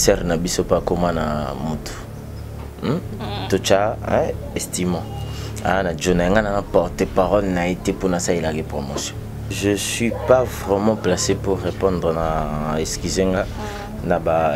Sœur na biso pe akoma na mutu. Tocha hein, estimons. Ah na John nga na porte parole na été pour na salelaki promotion. Je suis pas vraiment placé pour répondre na excusez nga na ba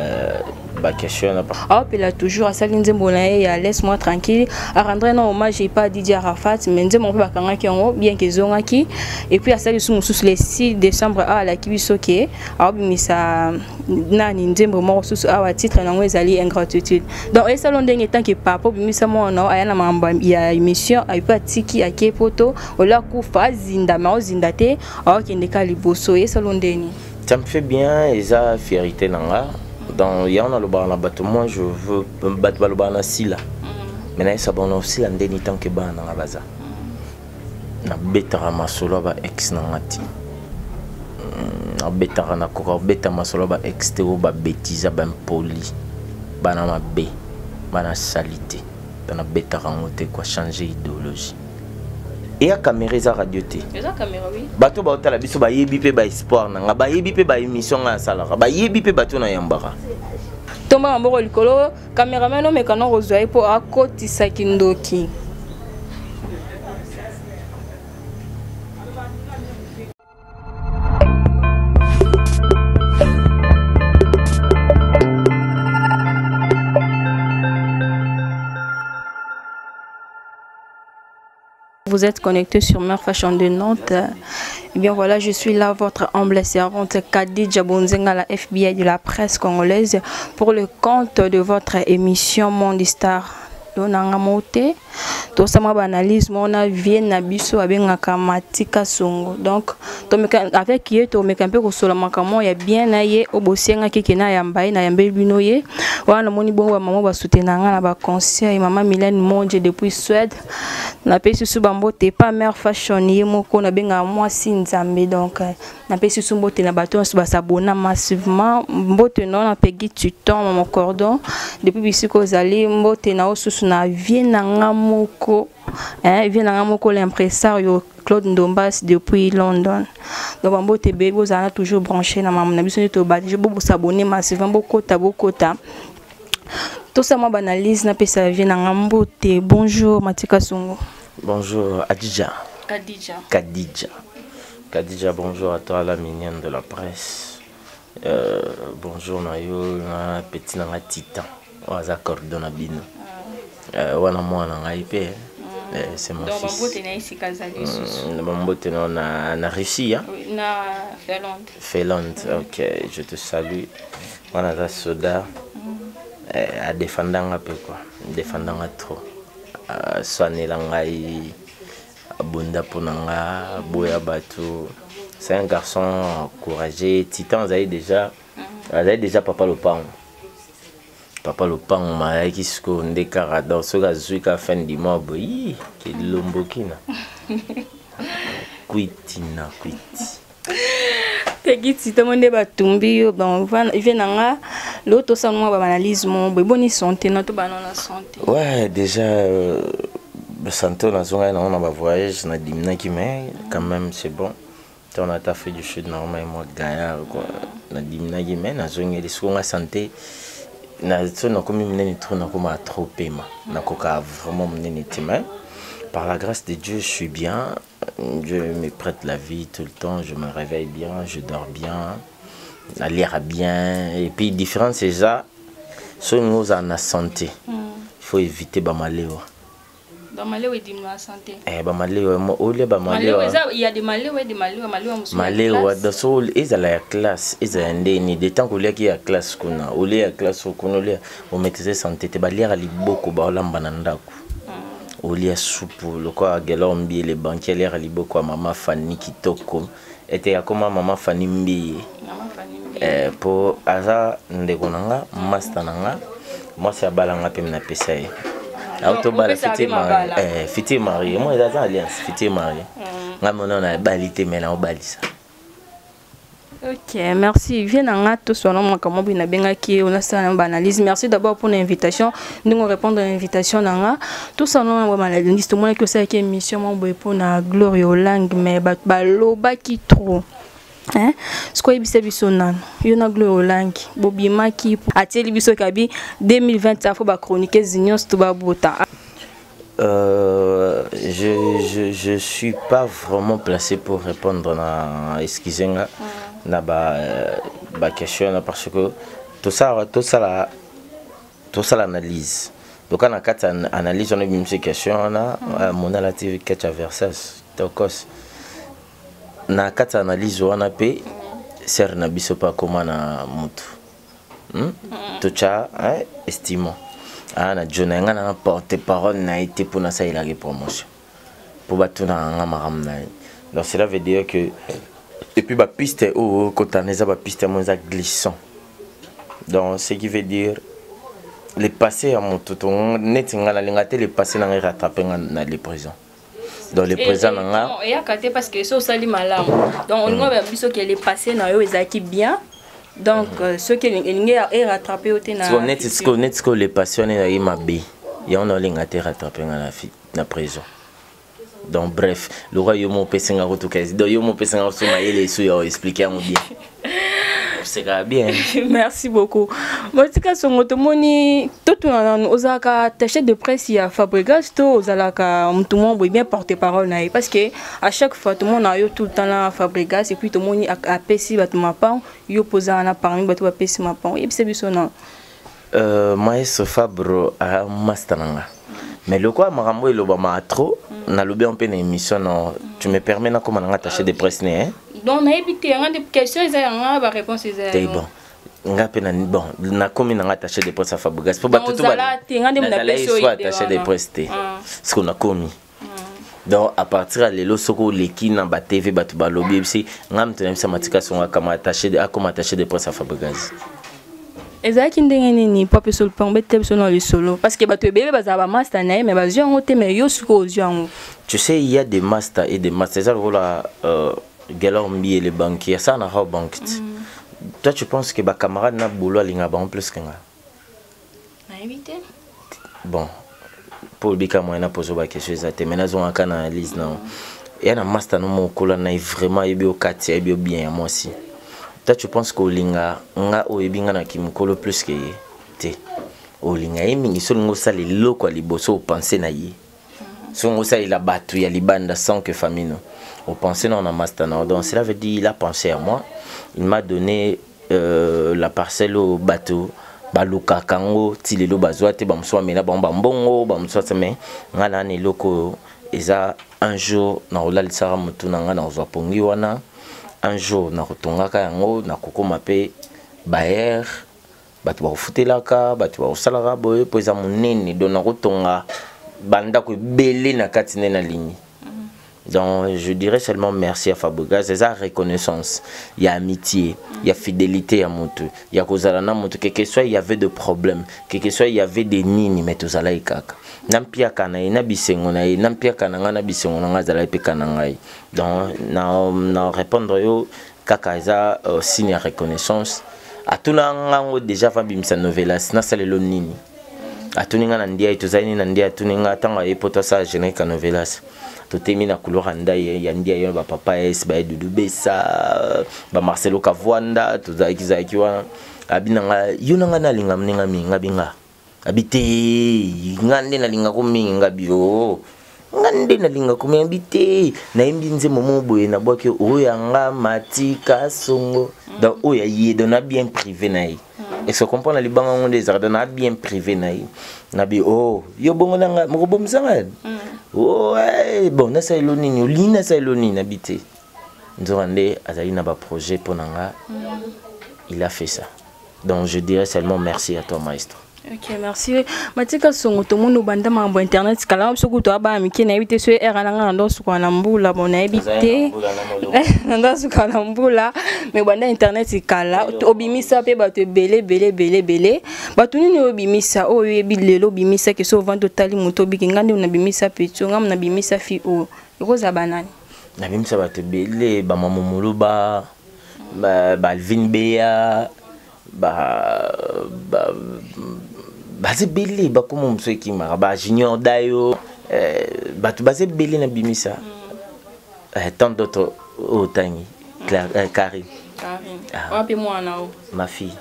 ba question na aopela toujours asali nzembo na ye ya laisse moi tranquille arendre na hommage epa Didier Arafat mais nzembo mpe bakangaki yango bien que ezongaki et puis asali lisusu mosusu le 6 décembre awa alaki biso ke aobimisa nani nzembo moko susu awa titre nango ezali ingratitude. Donc esalo ndenge tant que papa obimisa mwana aya na makambo ya émission ayebi atiki ake poto ola kufa azinda ma ozinda te aokende ka liboso esalo ndeni. Ça me fait bien eza fierté na nga. Donc ya na lobaka na bato, moi je veux bato balobaka na sila. Mais na yesa bona osila ndeni tant que bana na nga baza. Na betaka masolo ba ex na nga ti. Na betaka na koka beta masolo ba ex te o ba bêtise ba impoli. Bana mabe, bana salité. Na betaka ngo te quoi changer idéologie. Et ya caméra eza radio te. Eza caméra oui. Bato ba otala biso ba yebi pe ba espoir na nga, ba yebi pe ba émission nga salaka, ba yebi pe bato na yambaka. Tomba maboko likolo, cameraman omeka na kozwa ye po akotisa kindoki. Vous êtes connecté sur Mère Fashion de Nantes. Eh bien voilà, je suis là, votre humble servante Khadija Bonzenga, la FBI de la presse congolaise, pour le compte de votre émission Monde Star. Donanga mote, tosama ba analyse mona vie na biso abengaka Matika Songo. Donc tomeka avec ye tomeka mpe kosola makambo ya bien na ye obosenga keke na yamba ye na yambe bino ye. Wana moni bongo ba mama ba soutenir nga na ba conseil mama Mylène Mondje depuis Suède. Napesi susu ba mbote pa mère fashion ye moko nabenga mwasi Nzambe. Donc napesi susu mbote na bato nyonso basabona massivement. Mbote na na Peggy Tuton mama cordon depuis bisiko ozali. Mbote na osusu na vie na nga moko, hein, vie na nga moko l'impresario Claude Ndombas depuis London. Donc mbote bebe ozala toujours branché na mama na biso nde tobandi bo s'abonner massivement bokota bokota. Tout ça moi banalise na pesa vie na ngambote. Bonjour Matika Songo. Bonjour Adija. Khadija. Khadija. Khadija, bonjour à toi la mignonne de la presse. Bonjour na yo na petit na nga titan. Oza cordon na bino. Wana mwana ngai pe. C'est mon Donc, fils. Bambote na esika azali susu. Bambote na, na, na Russie, hein? Oui, na Finlande. Finlande, ok, je te salue. Wana za soda. A défendanga peu quoi. Défendanga trop. Soanela ngai abunda pona nga boya bato. C'est un garçon courageux. Titan azali déjà, azali déjà papa lopango. Papa lopango mayaki siko nde kaka donc soki azwi ka fin du mois boye, hi, kelombokina. Kwiti na kwiti. Peggy Tito monde batumbi yo, bon, vient na nga, l'autre ça moi ba analyse mon boy boni santé na to ba na santé. Ouais, déjà santé na zonga na on ba voyage na dimna ki mais quand même c'est bon. Tant on a fait du chute normal moi gaillard quoi. Na dimna ki mais na zonga les songa santé na so na komi minene trop na koma trop pema. Na koka vraiment minene te mais par la grâce de Dieu, je suis bien. Dieu me prête la vie tout le temps, je me réveille bien, je dors bien, la lire bien. Et puis, différence, c'est ça, si nous avons la santé, il faut éviter Bamalewa. Bamalewa est la santé. Eh, Bamalewa, moi, au lieu Bamalewa. Malewa, il y a des Malewa et des Malewa, Malewa, musu ya Malewa, classe. dans ce, ils ont la classe, ils ont un déni. Des temps qu'on y a classe, qu'on a, au lieu ya classe, qu'on a, on maîtrise santé, te ba lire ali boko, ba olamba na ndako. Olia supu lokwa gelo mbi le banquier l'air liboko mama Fanny Kitoko était ya koma mama Fanny mbi. Mama Fanny mbi. Po aza ndeko nanga master nanga moi c'est balanga pe na pesa ye. Auto bala Opesa fiti abe marié. mabala. Fiti marié. Moi eza alliance fiti marié. Nga mona na balité mais na obalisa. Ok, merci. Viens dans la tous sur moi comment bien benga qui on a ça une analyse. Merci d'abord pour l'invitation. Nous on répondre à l'invitation dans la tout ça non on analyse tout moi que ça qui émission mon boy pour na Gloria Olangi mais ba loba qui trop. Hein? Sikoyo yebisa biso nano yo na Gloire Olangi bobimaki atieli biso kabi 2020 afo ba chroniqueuse nyonso to babota. Je suis pas vraiment placé pour répondre na excusez nga na ba question na parce que tout ça tout ça la tout ça l'analyse. Donc na kati analyse on a mis question na monala TV catch versus tokos. Na kati analyse wana pe ser na biso pa koma na mutu. Tocha hein, estimo. Ah na John nga na porte-parole na été pour na ça il a promotion. Pour bato na nga maram na. Donc cela veut dire que et puis ba piste oh kotana eza ba piste mo eza glissant. Donc ce qui veut dire le passé ya mutu to neti nga na linga te le passé na nga rattraper nga na le présent. Donc le présent na nga eyaka te parce que so osali malamu. Donc olingo ba biso que le passé na yo ezalaki bien. Donc ce qui elingi e rattraper yo te na so neti siko neti siko le passé wana ezalaki mabe. Ya on olinga te rattraper nga na fi na présent. Donc bref, le roi yo mo pesenga ko tuka. Donc yo mo pesenga so mayele so ya expliquer yango bien. C'est bien. Merci beaucoup. Motika songo tomoni totuna nanu ozalaka attaché de presse ya Fabregas to ozalaka mutu moko boye bien porte-parole na ye parce que à chaque fois tomona yo tout le temps na Fabregas et puis tomoni apesi bato mapango yo pozala na parmi bato bapesi mapango yebisa biso na Maestro Fabro a master nanga. Mais le quoi makambo elobama trop na lobi en peine émission non tu me permets na comment nga attaché de presse né hein? Donc na éviter nga de question eza nga ba réponse eza ya bon nga pe na bon na komi na nga attaché de presse à Fabregas po bato to ba te nga nde na peso idée attaché de presse te ce qu'on a komi donc à partir ya lelo soko oleki na ba TV bato balobi ebisi nga mto na bisa matika songa kama attaché de akoma attaché de presse à Fabregas. Ezalaki ndenge nini po apesa lopango betela biso na lisolo parce que bato ebele bazala ba master na ye mais bazwi yango te mais yo sikoyo ozwi yango. Tu sais il y a des masters et des masters eza lokola Gelor Mbiye le banquier ça na Raw Bank. Toi tu penses que ba camarades na boulot alinga bango plus que nga? Nayebi te. Bon pour bika moyen na pozo ba question eza te mais nazongaka na analyse na ya na master no mokola na vraiment yebi okati yebi bien ya mwasi. Toi tu penses que olinga nga oyebi nga na kimukolo plus que ye te olinga ye mingi so olinga osala eloko ya liboso opense na ye so olinga osalela bato ya libanda sans que famille no opense na na master na donc cela veut dire il a pensé à moi, il m'a donné la parcelle oyo bato balukaka yango ti lelo bazwa te bamosusu bamela bango bambongo bamosusu asa mais nga na na eloko oyo eza un jour nakolalisaka motu na nga nakozwa pongi wana. Un jour nakotongaka yango nakokoma pe baer bato bakofutelaka bato bakosalaka boye po eza monene donc nakotonga bandako ebele na kati nde nalingi. Donc je dirais seulement merci à Fabregas, c'est sa reconnaissance, il y a amitié, il y a fidélité à moto, il y a kozala na moto, que soit il y avait de problèmes, que soit il y avait des nini mais tozala kaka. Na mpiaka na ye, na bisengo na ye, na mpiaka na nga, na bisengo na nga, azala pe kana ngai. Donc na répondre yo kaka eza signe ya reconnaissance. Atuna ngango déjà fa bimisa novelas na salelo nini. Atuni nga na ndia tozali nini na ndia atuni nga tango aye poto asala générique ya novelas. Totemi na couloir ya ndai ya ndia yo ba papa S ba Dudu Besa ba Marcelo Kavwanda tozalaki zalaki wana abi na nga yo na nga nalinga mninga mingi nga binga abi te nga nde nalinga ko mingi nga bi oh nga nde nalinga ko mingi abi te nayembi nzembo moko boye nabwaki oyo ya nga Matika Songo donc oyo ya ye donc na bien privé na ye. Est-ce que comprendre libanga ngo nde ezalaka donc na bien privé na ye nabi oh yo bongo na nga moko bomisa nga oh hey, bon nasala elo nini olingi nasala elo nini nabi te nzoka nde azali na ba projet mpo na nga il a fait ça donc je dirais seulement merci à toi maestro. Ok, merci. Matika Songo, tout le monde banda mambo internet kala biso kutu aba mike na ebite so era na nga ndo suka na mbula bon na ebite. Na ndo suka na mbula mais banda internet kala obimisa pe bato ebele bele bele bele. Bato nini obimisa oyo yebi lelo obimisa ke so vente totali moto biki nga nde na bimisa petit nga na bimisa fi o. Ekoza banani? Na bimisa bato ebele ba mama muluba ba Alvin Bea ba baza ebele bakoma mosusu ekimaka ba Junior Dayo bato baza ebele na bimisa tant d'autres oyo otangi. Claire, Karine. Karine. Ah. Wapi mwana o? Ma fille.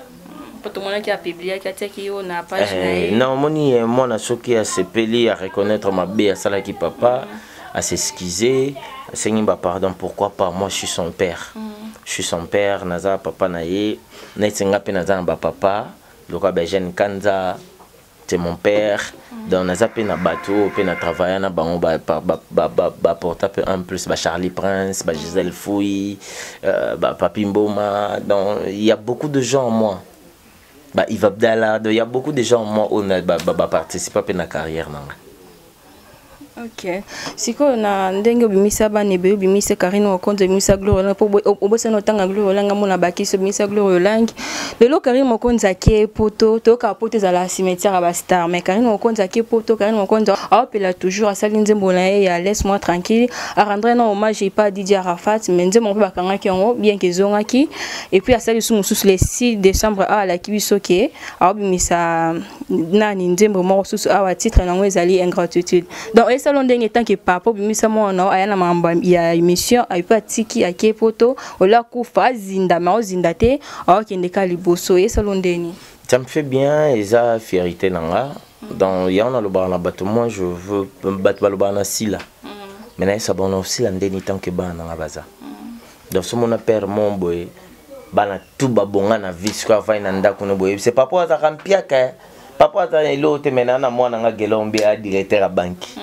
Po tomonaki apubliaki, atiaki yo na page na ye. Non, omoni mwana soki asepeli, areconnaître mabe asalaki papa, as'excuse, asengi bapardon, pourquoi pas? Moi, je suis son père. Je suis son père, naza papa na ye. Neti nga mpe naza na bapapa lokola bajeune Kanza, c'est mon père. Donc naza mpe na bato oyo mpe na travailla na bango, baporta mpe un plus, ba Charlie Prince, ba Gisèle Fouy, bapapi Mboma. Donc il y a beaucoup de gens en moi, ba Yves Abdallah. Donc il y a beaucoup de gens en moi oyo baparticipa mpe na carrière na nga. Ok, sikoyo na ndenge obimisa bana ebele, obimisa Karine Mokonzi, obimisa Gloire Olangi, mpo obosani otanga Gloire Olangi, amona bakisi, obimisa Gloire Olangi. Lelo Karine Mokonzi ake Poto. Toyokaka Poto ezala cimetière ya bastar, mais Karine Mokonzi ake Poto. Karine Mokonzi aopela toujours, asali nzembo na ye ya Laisse moi tranquille, arendre na hommage epa Didi Arafat, mais nzembo mpe bakangaki yango, bien ke ezongaki. Et puis asali lisusu mosusu le 6 décembre awa, alaki biso ke aobimisa nani, nzembo moko susu awa, titre nango ezali Ingratitude. Donc esala ndenge tant que papa, obimisa mwana aya na makambo ya émission, ayepe atiki, ake Poto, ola kufa azinda, ma ozinda te, aokende ka liboso. Esala ndeni? Ça me fait bien, eza fierté na nga. Donc yango nalobaka na bato, moi je veux bato balobaka na sila, mais nayesa bango osila ndeni tant que bana nanga baza. Donc somona père mo boye, bana tu babonga na vie, sikoyo afai na ndako no boye, c'est papa azalaka mpiaka, papa aza eloko te, mais naa na mwana nga Gelombi, a directeur ya banki,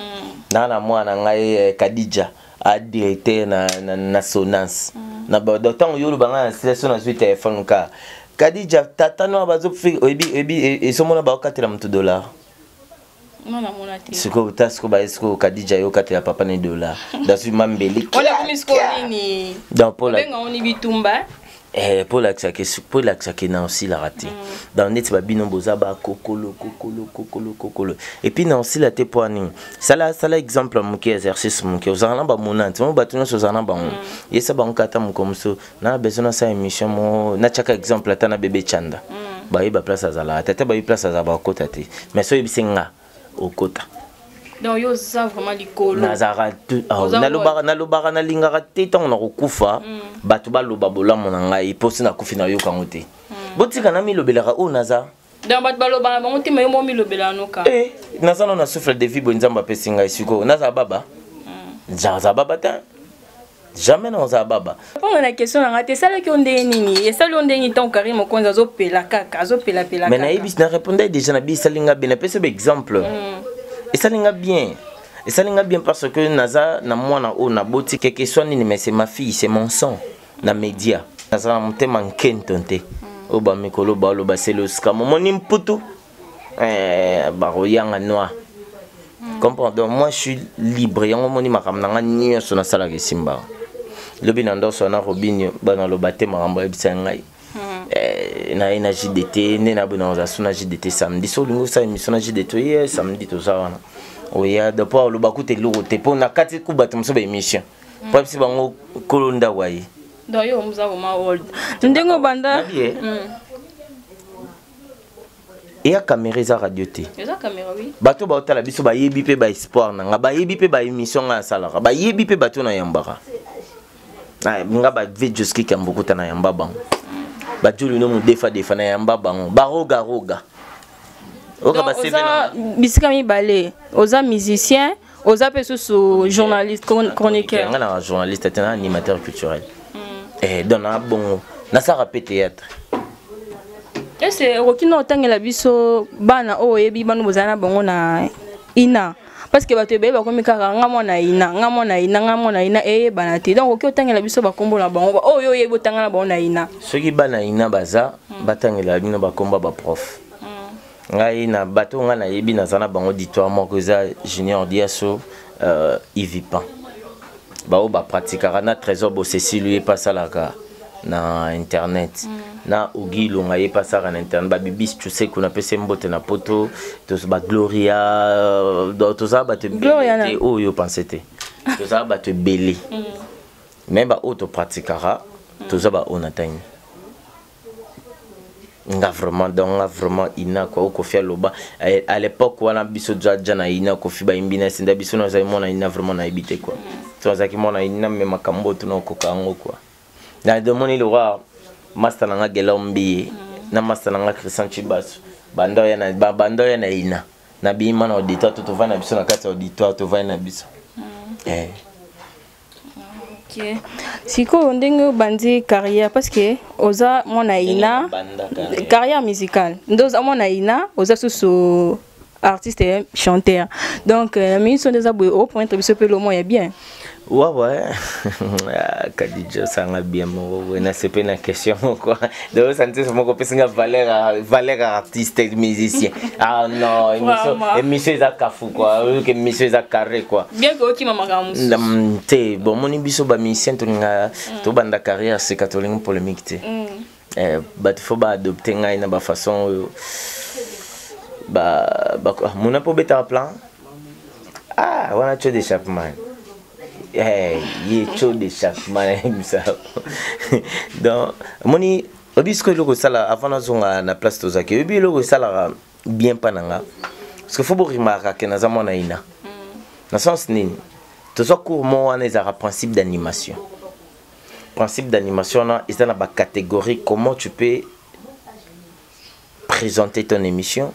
naa na mwana ngai Kadija, a directeur na Sonance. Na donc ntango yo oloba ngai na sila, so nazwi telefone ka Kadija, tata no bazofika, oyebi, oyebi ezomona baokatela moto dollar. Sikoyo ta sikoyo baye, sikoyo Kadija yo okatela papa ne dollar, nazwi mambeli. Donc bitumba. Mpo elakisaki na osilaka te. Donc neti babino boza bakokolo kokolo kokolo kokolo, et puis na osila te. Mpo anini? Sala, sala exemple moke, exercice moke. Ozala na bamonante mo, bato nyonso ozala na bango, yesa bango kata moko mosusu na besoin nasala émission mo, natiaka exemple ata na bebe Chanda, bayeba place azalaka te, ata bayebi place azala, bakota te. Mais so oyebisi nga, okota. Donc yo oza vraiment likolo. Nazalaka, nalobaka, nalobaka, nalingaka te ntango nakokufa bato baloba bolamu na ngai, mpo si nakufi nayoka yango te. Botika na milobelaka oyo naza. Donc bato balobaka bango te, mais yo mo milobelaka noka. Eh, naza nano na souffle de vie boye Nzambe apesi ngai. Sikoyo nazala baba, nazala baba te, jamais nazala baba. Mpona na question na ngai te, esalaki yo ndenge nini? Esali yo ndenge ntango Karine Mokonzi azopela kaka, azopelapela? Mais nayebi, na répondre déjà na bi, esali nga bien, napesi ba exemple. Esali nga bien, esali nga bien parce que naza na mwana oyo naboti, quelque soit nini, mais c'est ma fille, c'est mon sang. Na média nazala na motema nkento te. Oyo bamikolo baloba selosika momoni mputu, bakoyanga noir, comprends? Donc moi, je suis libre. Yango moni makambo na nga nyonso nasalaka esimbaka. Lobi na ndoso wana Robinio, bana loba te, makambo ayebisa ngai na ye na JDT nde na boye, nakozala so na JDT samedi. So olingi osala émission na JDT, oye samedi, toza wana, oya. Donc mpo aloba kuta eloko te, mpo na kati ku bato mosusu baémission, mpo ayebisi bango kolo ndako aye. Donc yo oza vraiment old ndenge obanda. Nabi, eya caméra, eza radio te. Eza caméra, oui. Bato baotala biso bayebi mpe baespoir na nga, bayebi mpe baémission ngai asalaka, bayebi mpe bato nayambaka nga, bave Joski Kambokuta na yamba bango, bajolino modefa defa na yamba bango, barogaroga. Oza bisika mibale: oza musicien, oza mpe susu journaliste chroniqueur. Nga na journaliste te, na animateur culturel. Donc na bongo nasalaka mpe théâtre. Ese okoki na otangela biso bana oyo oyebi, bano bozala na bango na ina? Parce que bato ebele bakomi kaka nga mwana ina, nga mwana ina, nga mwana ina, eyebana te. Donc okoki otangela biso bakombo na bango oyo oyebi, otanga na bango na ina? Soki bana ina baza, batangela bino bakombo baprof. Ngai na bato ngai nayebi, naza na bango auditoire moko, eza Junior Diaso, Ivipan, bao bapratikaka na Trésor Bosesilu, ye mpe asalaka na internet, na Ogi Ilonga, ye mpe asalaka na internet, babibis Tuseku, napesi mbote na Poto, bagloria. Tozala bato ebele te oyo pense te, tozala bato ebele, mais baoyo topratikaka, toza baoyo na ntangi nga vraiment. Donc nga vraiment ina quoi, Okofi aloba à l'époque wana, biso dja na ina, Kofi bayimbi na esinda biso, nazali mwana ina, vraiment nayebi te quoi. So azalaki mwana ina, mais makambo oyo tuna okoka yango quoi. Na domoni lokola master na nga Gelor Mbiye na master na nga Christian Chibasu, banda oya na banda oya na ina nabima na auditoire, to tovandi na biso na kati ya auditoire, tovandi na biso. Ok, sikoyo ndenge obandi carrière, parce que oza mwana ina, carrière musicale nde oza mwana ina, oza susu artiste chanteur, donc miso nde eza boye, opromettre biso mpe lomo ya bien. Ouais, Kadija, osanga bien moko boye, nasepe na question moko. Donc osanti moko opesinga valeur, valeur artiste musicien. Ah non, émission, émission eza kafu quoi, oyoki émission eza carré quoi. Bien que okima makambo mosusu. Te, bon, omoni biso bamusicien tolinga tobanda carrière seka, tolingi polémique te. Bato faut baadopte ngai na bafaçon oyo mona mpo obetaka plan. Ah, wana tio d'échappement. Hey, ye tio d'échappement nayebisa. Donc omoni, oyebi sikoyo eloko esala avant nazonga na place tozalaki, oyebi eloko esalaka bien mpa na nga, parce que faut boremarquaka ke naza mwana ina na sens nini. Tozwa cours mo wana ezalaka principe d'animation. Principe d'animation wana eza na bacatégorie: comment tu peux présenter ton émission,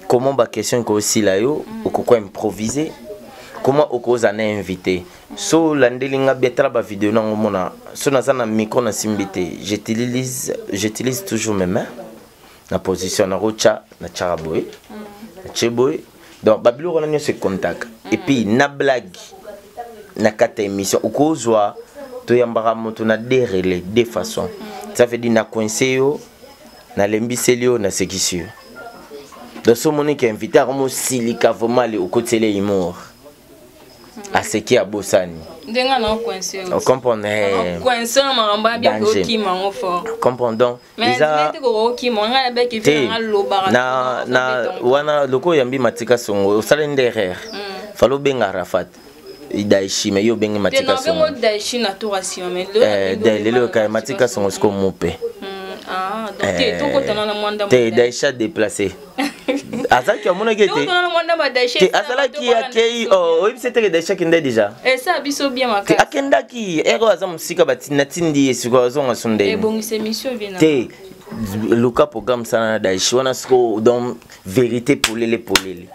comment baquestion ekosila yo, okoki improviser, comment okozala na invité. So olandeli nga bien, tala bavideo nango, mona so naza na micro nasimbi te, j'utilise toujours mes mains na position nakotya, natiaka boye, natie boye. Donc babiloko wana nyonso ekontaka. Et puis na blague na kati ya émission, okozwa toyambaka moto na deux relais, deux façons. Ça veut dire na coince yo, nalembiseli yo, nasekisi yo. Donc so omoni ke invité akomosilika vraiment, ale okotiela humour, aseki, abosani. Ndenge na ocoince. Ocomprendre? Coince na makambo ya bien, okima yango fort. Comprendre? Donc eza kokokima ngai nabeki te na wana loko oyambi Matika Songo, osali nde erreur. Fallait obenga Rafat Daishi, mais yo obengi Matika Songo. Lelo kaya Matika Songo siko mope te. Daisha déplacé azalaki, amonaki ete te azalaki akei. Oyebisi eteke Daisha akende déjà. Te, akendaki ere oyo aza mosika, natindi ye sikoyo azonga so ndeni te. Luka programme sana na Daishi wana siko. Donc vérité polele polele.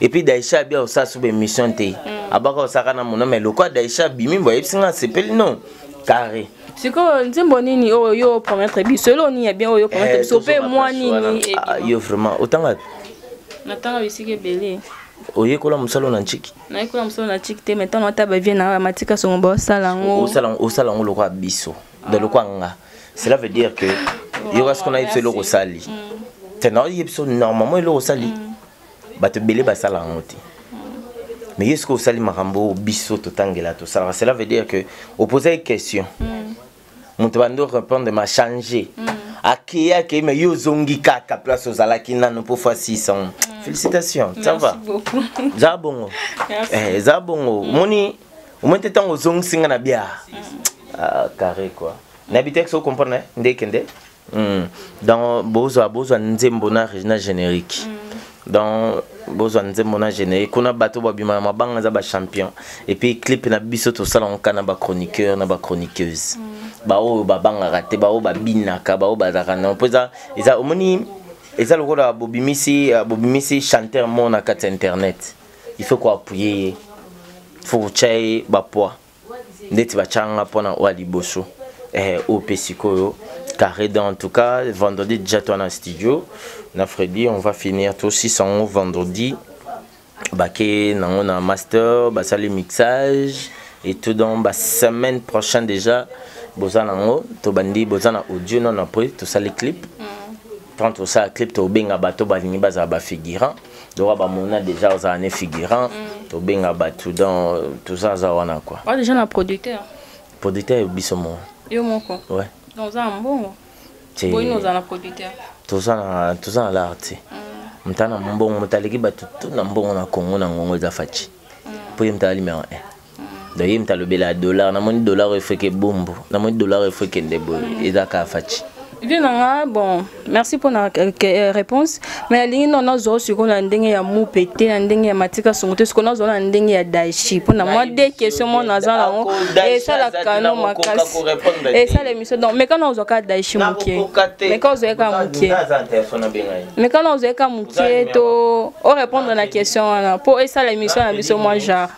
Et puis Daisha abi osala so baémission te, abaka osaka na mona, mais lokwa Daisha abimi bo ayebisi nga asepeli non carré. Sikoyo nzembo nini oyo yo promettre biso, eloko nini ya bien oyo promettre biso mpe mwa nini? Yo vraiment otanga? Natanga bisika ebele. Oyekola mosala na ntiki? Nayekola mosala na ntiki te, mais ntango ata bavie na Matika Songo baosala yango. Osala yango lokwa biso, donc lokwa nga, cela veut dire que yoka siko nayebi biso eloko osali te. Naoyebi biso normalement eloko osali, bato ebele basala yango te, mais ye soki osali makambo oyo biso totangela tosalaka, cela veut dire que opose question, moto bandi répondre ma change, akei akei, mais yo ozongi kaka place ozalaki nano mpo fois 600. Félicitations, ça va, eza bongo, eza bongo. Omoni, omoni te ntango ozongisi nga na bia carré quoi. Nayebi te so comprendre nde ekende. Donc bozwa nzembo na générique. Donc bozwa nzembo na générique kuna, bato babima na mabanga eza bachampion. Et puis clip na biso tosala yango kaka na bachroniqueur na bachroniqueuse, baoyo babangaka te, baoyo babinaka, baoyo bazalaka na mpo eza omoni eza lokola bobimisi chanteur moko na kati ya internet, il faut koappuyer ye, faut kotya ye bapoids ndeti batyanga mpona oyo ya liboso, oyo mpe sikoyo carré. Donc en tout cas vendredi déjà toi na studio na Freddy, on va finir tout 600 vendredi, bake nango na master, basali mixage et tout. Donc ba semaine prochaine déjà boza nango, tobandi, boza na audio non. Après tosali clip. Quand tosala clip, tobenga bato balingi bazala bafigurant. Donc bamona déjà ozala ne figurant, tobenga bato. Donc toza aza wana quoi. Déjà na producteur? Producteur biso moko. Yo moko? Ouais. Donc oza na mbongo boyini, oza na producteur? Toza na lar te. Moto na mbongo, moto aleki bato to na mbongo na Congo na ngongo eza Faci, mpo ye moto aza numéro 1. Donc ye moto alobela dollar, namoni dollar oyo efeke bombo, namoni dollar oyo efekende boye, eza kaka Faci. Vieux na nga, bon, merci pour la réponse. Mais alingi non nazo siko na ndenge ya mupe te, na ndenge ya matika songo te, siko nazo na ndenge ya daichi. Pour na moi deux questions mon naza na ngo et ça la kano makasi. Et ça l'émission donc mais quand on ka daichi mukie. Mais quand on ka mukie. Mais quand on ka mukie to o répondre na question wana pour et ça l'émission na biso moi genre.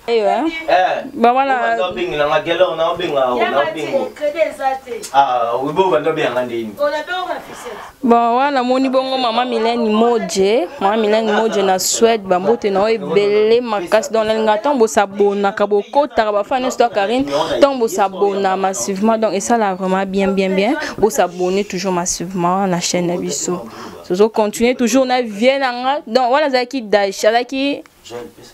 Eyo, eh. Ba wana obengelanga quelle heure na obenga na obengo. Ah, oui, bo bando benga ndeni. Bon, wana moni bongo mama Milene Moje, mama Milene Moje na Suède bambote na ebele makasi donc nalinga ntango bosabonaka bokotaka bafana nyonso to Karine ntango bosabona massivement donc esala vraiment bien bien bien bosabonner toujours massivement na chaîne na biso tozo continuer toujours na vie na nga donc wana azalaki Daesh azalaki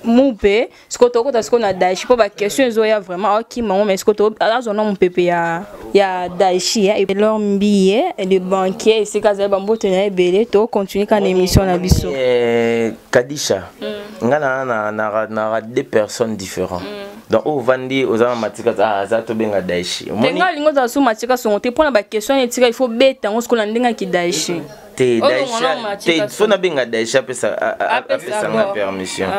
mupe sikoyo tokota sikoyo na daishi mpo baquestion ezoya vraiment aokima ngo mais sikoyo azwa na mopepe ya, ya daishi elor mbiye le banquier esika azali bambote na ye ebele tocontinue kaka na émission na biso. Eh, Kadisha nga na na na deux personnes différentes donc oyo ovandi oza na matika aza tobenga daishi. Te, nga alingi ozala su matika songo te mpona baquestion etika il faut beta yango sikoyo na ndenge ya kidaishi. Te, Daisha te, faut nabenga Daisha apesa apesanga permission,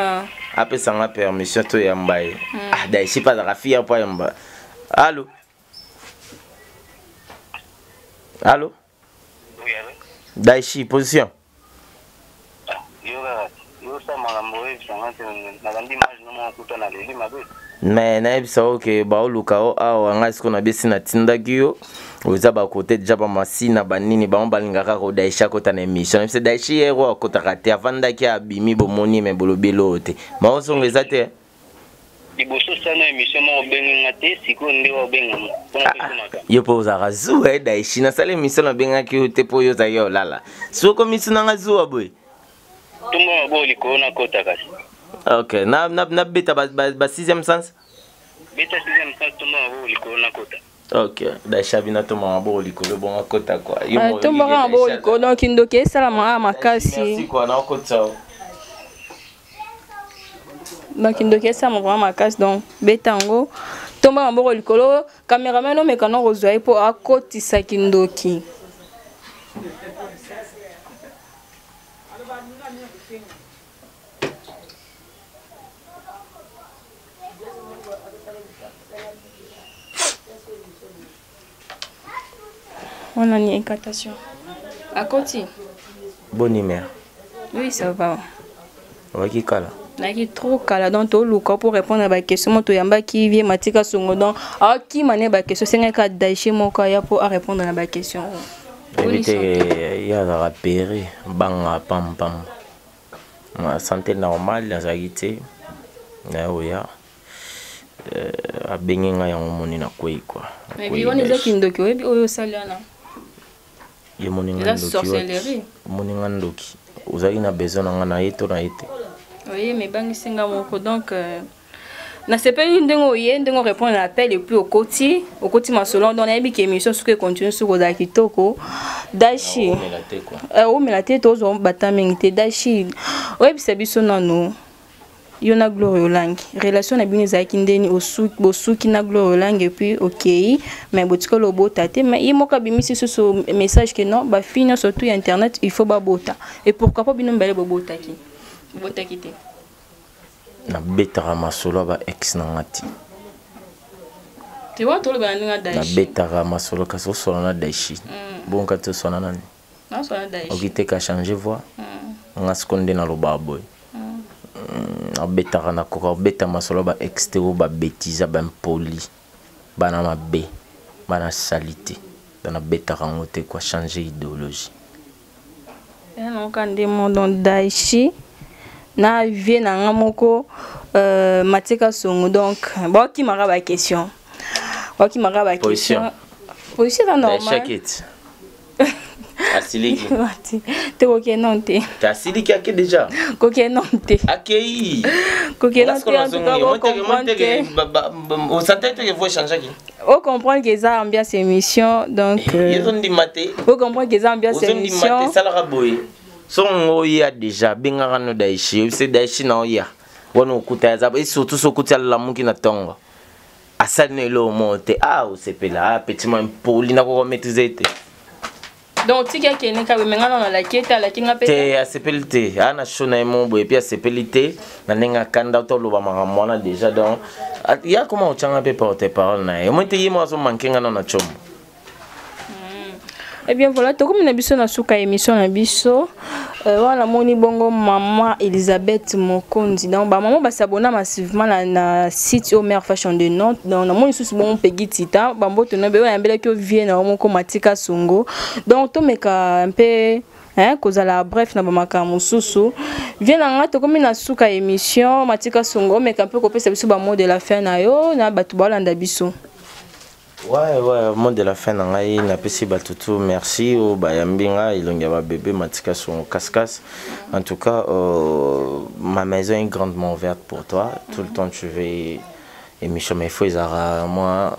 apesanga permission toyamba ye. Ah, Daisha mpe azalaka fier mpo ayamba. Allo, allo Daishi, position. Mais nayebisa yo ke baoluka yo awa. Ngai sikoyo nabesi natindaki yo, oza bakote deja bamasina banini bango balingaka kaka Daishi akota na émission. Nayebisa Daishi ye oyo akotaka te, avandaki abimi bomoni me bolobi eloo te, maozongo eza te. Liboso sana émission moko obengi nga te, sikoyo nde obenga nga mpona tosomaka. Yo mpo ozalaka zuwa e Daishi, nasala émission nabengaki yo te mpo oyo ozalaki olala, soki okomisi nanga zuwa boye. Tumba maboko likolo nakota kasi. Ok, nabeta na, ba, ba sixième sens. Beta sixième sens, tumba maboko likolo nakota. Ok, Daisha bina tomba maboko likolo bongo akota kwa. Tombaka maboko likolo donc ndoki esalama makasi. Merci kwa naokotisa. Donc ndoki esalama vraiment makasi donc beta yango, tomba maboko likolo, cameraman omeka na kozwa ye mpo akotisa kindoki. Wana ni incantation akoti. Bonne mère. Oui, ça va. Obaki kala. Nayaki trop kala donc toluka pour répondre na baquestion mo toyambaki vie matika songo donc aokima ne baquestion esengaki kaka Daiche moko aya mpo arépondre na baquestion. Nayebi te, ye azalaka pere banga pampam na santé normale nazalaki te naye oya abengi ngai yango moni nakwei kua. Wana eza kindoki, oyebi oyo osali wana. Ye moninga ndoki, moninga ndoki, ozalaki na besoin na ngai na ye to na ye te. Oye mebangisi nga moko donc nasepeli ndenge oye, ndenge orépondre na appel et puis okoti okoti masolo donc nayebi ke émission soki econtinue soki ozala kitoko. Dashi omela te, tozwa bata mingi te. Dashi, oyebisa biso nanu, yo na Gloire Olangi, relation na bino ezalaki ndeni? Bosuki na Gloire Olangi et puis okei mais botikali obota te, mais ye moko abimisi susu message ke non, bafille nyonso tout ya internet il faut babota et pourquoi pas bino mibale bobotaki, bobotaki te? Nabetaka masolo ya ba ex na nga te. Te, wana tolobela ndenge Daishi. Nabetaka masolo kasi osola na Daishi bongo kati oswana nani? Oki te ka change voix nga siko nde nalobaka boye. Nabetaka, nakoka kobeta masolo ya ba ex te oyo babétisa, baimpoli, bana mabe, bana sali te, donc nabetaka yango te quoi, changer idéologie. Naoka nde mo donc Daishi na vie na nga moko Matika Songo donc baokimaka baquestion, baokimaka baquestion, position eza normal. Asiliki. Te, kokende non te. Te, asiliki, ake déjà. Kokende non te. Akei. Kokende non te, en tout cas bocomprendre ke osante te ke vo échangeaki. Ocomprendre ke eza ambiance émission donc ezondima te. Ocomprendre ke eza ambiance émission. Te, esalaka boye, songo oya déjà bengaka no Daishi, oyebise Daishi na oya wana okuta aza et surtout so okuti alamuki na ntongo asali no eloko moko te, ah, osepela, ah, petit mo impoli nakoka maîtrise te. Donc tiki akende kaka, me nga nano alaki ete alaki nga mpe. Te, asepeli te, aa na show na ye mo boye, epi asepeli te na ndenge akanda toloba makambo wana déjà. Donc ya koma otyanga mpe porte parole na ye, omoi te, ye mo azomanke nga nano na tshombo. Eh bien voilà, tokomi na biso na suka émission na biso. Wana moni bongo mama Elisabeth Mokonzi. Donc ba maman basabona massivement na site Omer Fashion de Nantes. Donc na moni susu bongo Peggy Tita, bamboto na be oyambelaki ovie na moko Matika Songo. Donc tomeka un peu, hein, kozala bref na bamakambo mosusu. Vie na nga, tokomi na suka émission. Matika Songo, omeka mpe kopesa biso bamot de la fin na yo na bato baolanda biso. Ouais, mot de la fin na ngai, napesi bato tout merci oyo bayambi nga, elongi ya babebe Matika Songo Kaskas. En tout cas, ma maison est grandement ouverte pour toi tout le temps. Tu veux émission, mais il faut ezalaka moi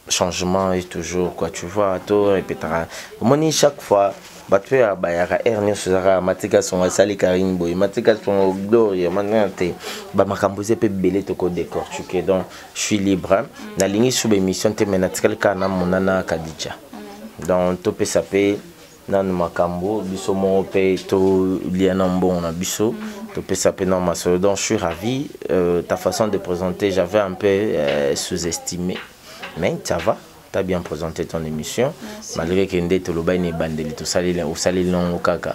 changement est toujours, quoi, tu vois. To répétera, omoni, chaque fois bato mpe bayaka aire nyonso, ezalaka Matika Songo asali Karine boye, Matika Songo Gloria mana te, bamakambo eza mpe ebele, tokodécortiquer. Donc je suis libre, nalingi su baémission te, mais natikali kaka na monana Kadija. Donc topesa mpe nanu makambo biso moko mpe tolia na mbongo na biso, topesa mpe na masolo. Donc je suis ravi, ta façon de présenter, j'avais un peu sous-estimé, mais ça va, t'as bien présenté ton émission. Merci. Malgré que nde toloba ine ebandeli tosaleli osaleli nango kaka,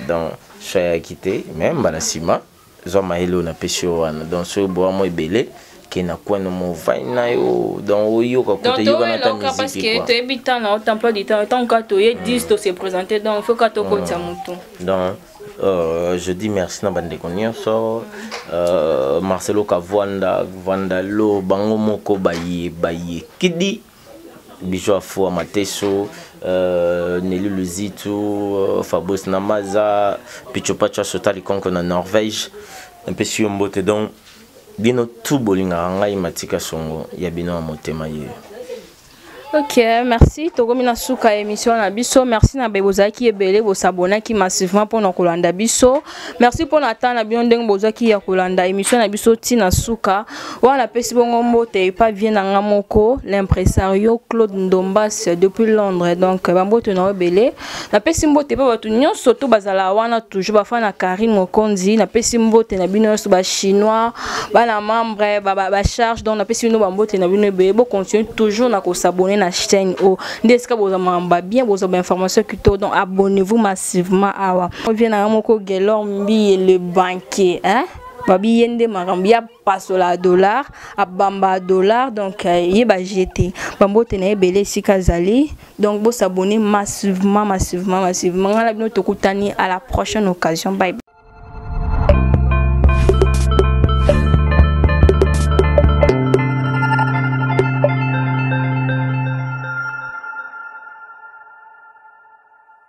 donc so ayaki te, mais mbala nsima zwa mayele oyo napesi yo wana. Donc soki boya mo ebele ke na kweno movai na yo, donc oyoka kuta yoka na ta musique quoi. Toyebi temps na emploi du temps, tant ka toye 10 to se présenter, donc faut ka tokotisa motu. Donc je dis merci na bandeko nyonso, Marcelo Kavwanda Vandalo, bango moko baye baye kidi biso afua mateso, Neli Luzitu, Fabrice Namaza, Picho Pacho Asotali Konko na Norvège, napesi yo mbote. Donc bino tu bolingaka ngai Matika Songo ya bino ya motema ye. Ok, merci. Tokomi na suka émission na biso. Merci na baye bozalaki ebele, bosabonaki massivement mpona kolanda biso. Merci mpona ta na bino ndenge bozwaki ya kolanda émission na biso ntina suka wana. Napesi bongo mbote epa vie na nga moko, l'impresario Claude Ndombas depuis Londres. Donc bambote na yo ebele. Napesi mbote mpe bato nyonso to bazala wana toujours bafa na Karine Mokonzi. Napesi mbote na bino nyonso, bachinois, bana membre bacharge. Donc napesi bino bambote na bino ebele. Bocontinue toujours na kosabonner na chaîne oyo nde esika bozwa makambo ya bien, bozwa bainformation kitoko. Donc abonnez-vous massivement awa. Vie na nga moko Gelor Mbiye le banquier, hein? Babi ye nde makambo ya pasola dollar, abamba dollar. Donc ye bajete bambote na ye ebele esika azali. Donc bosabonner massivement, massivement, massivement. Ngai na bino tokutani à la prochaine occasion. Bye.